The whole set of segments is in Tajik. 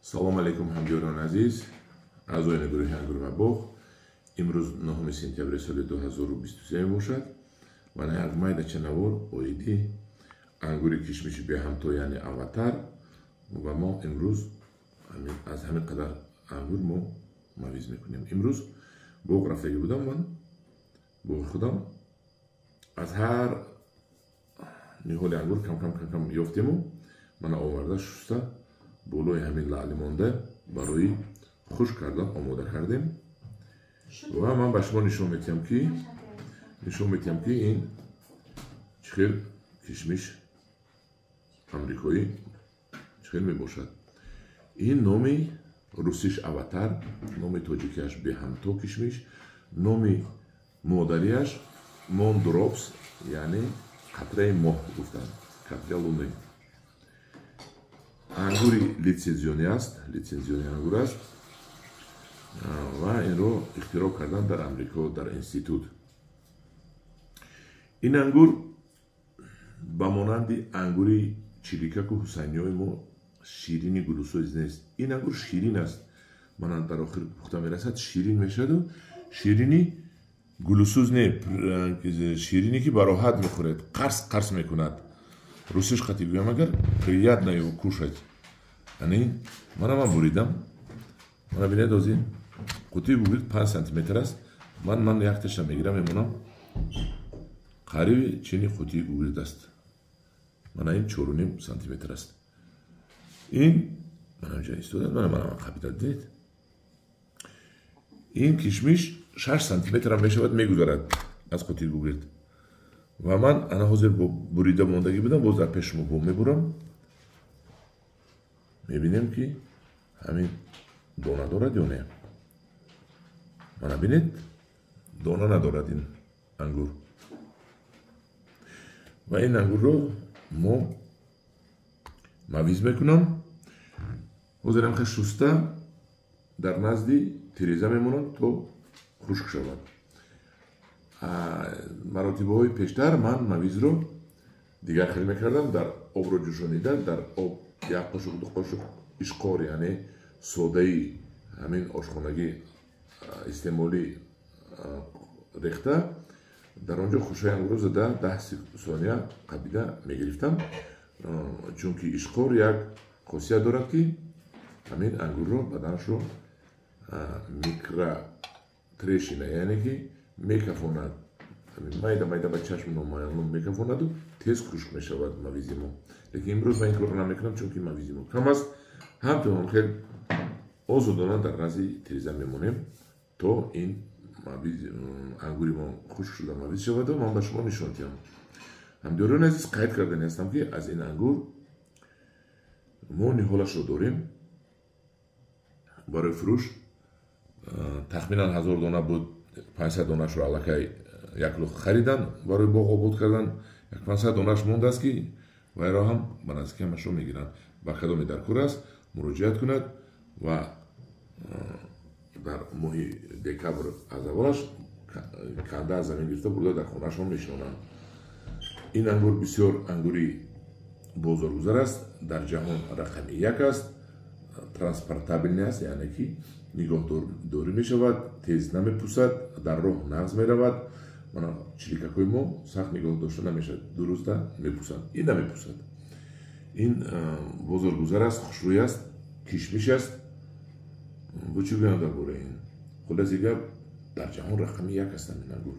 Салом алейкум, ҳамдиёрони азиз, аъзоёни гурӯҳи Ангур ва боғ. Имрӯз 9 сентябри соли 2023 мебошад ва на як майдача навор оиди ангури кишмиши беҳамто, яъне Аватар. Ва мо имрӯз аз ҳамин қадар ангур мо мавиз мекунем. Имрӯз боғ рафтагӣ будам, ман боғи худам аз ҳар ниҳоли ангур кам кам кам кам ёфтему мана оварда, шуста, болои ҳамин лаъли монда барои хушк кардан омода кардем. Ва ман ба шумо нишон метиҳам, ки ин чӣ хел кишмиш амрикоӣ чӣ хел мебошад. Ин номи русиш Аватар, номи тоҷикиаш Беҳамто кишмиш, номи модариаш Moon Drops, яъне қатраи моҳ гуфтанд, капля луны. Ангури лицензионӣ аст, лицензиони ангур аст ва инро ихтироъ кардан дар Амрико, дар институт. Ин ангур ба монанди ангури чиликаку ҳусайниҳои мо ширини гулусоз нест. Ин ангур ширин аст, мана дар охир пухта мерасад, ширин мешаваду ширини гулусӯз не, ширине ки бароҳат мехӯред, қарс қарс мекунад. Русиш қати гӯям агар, приятно его кушать. Яъне мана ман буридам, мана бинед, озин қутии гугирд 5 сантиметр аст. Ман якташа мегирам, мемонам, қариби чини қутии гугирд аст. Мана ин 4,5 сантиметр аст. Ин мана инҷа истода, мана қабида, дидед, ин кишмиш 6 сантиметрам мешавад, мегузарад аз қутии гугирд. Ва ман ана ҳозир бурида мондагӣ будам, боз дар пеши шумо бо мебурам, мебинем, ки ҳамин дона дорад ё не. Мана бинед, дона надорад ин ангур. Ва ин ангурро мо мавиз мекунам. Ҳозирам хе шуста дар назди тиреза мемонам, то хушк шавад. Маротибаҳои пештар ман мавизро дигар хел мекардам: дар обро ҷӯшонида, дар об як қошуқ, ду қошуқ ишқор, яъне содаи ҳамин ошхонагӣ истеъмолӣ рехта, дар он ҷо хушаи ангурро зада, 10 сония қабида мегирифтам, чунки ишқор як хосият дорад, ки ҳамин ангурро, баданашро микротрещина, яъне ки мекафонад, майда майда, ба чашм номаълум мекафонаду тез хушк мешавад мавизи мо. Лекин имрӯз ман ин корро намекунам, чунки мавизи мо кам аст. Ҳамчунон хел озодона дар назди тиреза мемонем, то ин ангури мо хушк шуда мавиз шаваду ман ба шумо нишон диҳам. Ҳамдиёрони азиз, қайд кардани ҳастам, ки аз ин ангур мо ниҳолашро дорем барои фурӯш. Тахминан 1000 дона буд, 500 донашро аллакай як лух харидан барои боғ обод кардан, як 500 донаш мондааст, ки вайро ҳам ба наздики ҳамашро мегиранд. Ба кадоме дар кор аст, муроҷиат кунад ва дар моҳи декабр аз аввалаш канда аз замин гирифта, бурда, дар хонаашон мешинонанд. Ин ангур бисёр ангури бозоргузар аст, дар ҷаҳон рақами як аст, транспортабельный аст, яъне ки нигоҳдорӣ мешавад, тез намепусад, дар роҳ нағз меравад. Мана чиликакҳои мо сахт нигоҳ дошта намешавад, 2 рӯзда мепусанд, ин намепусад. Ин бозоргузар аст, хушрӯй аст, кишмиш аст. Бо чӣ гӯям дар бораи ин? Хулоси гап, дар ҷаҳон рақами як ҳастам ин ангур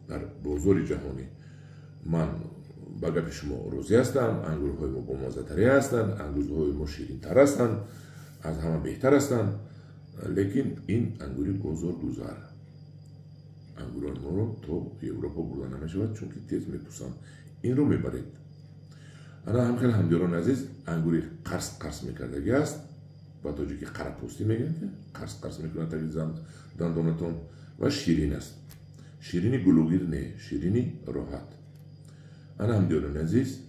дар бозори ҷаҳонӣ. Ман ба гапи шумо розӣ ҳастам: ангурҳои мо бомаззатарӣ ҳастанд, ангурҳои мо ширинтар ҳастанд, аз ҳама беҳтар ҳастанд, лекин ин ангури бозоргузар. Ангурони моро то Европа бурда намешавад, чунки тез мепусанд. Инро мебаред. Ана ҳам хел, ҳамдиёрони азиз, ангури қарс қарс мекардагӣ аст, ба тоҷики қарапӯстӣ мегӯянд, қарс қарс мекунад таги дандонатон ва ширин аст. Ширини гулугир не, ширини роҳат. Ана, ҳамдиёрони азиз,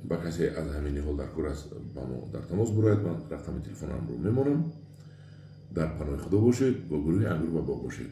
ба касе аз ҳамин ниҳол дар кор аст, ба мо дар тамос бурояд. Ман рақами телефонамро мемонам. Дар паноҳи Худо бошед, бо гурӯҳи Ангур ва боғ бошед.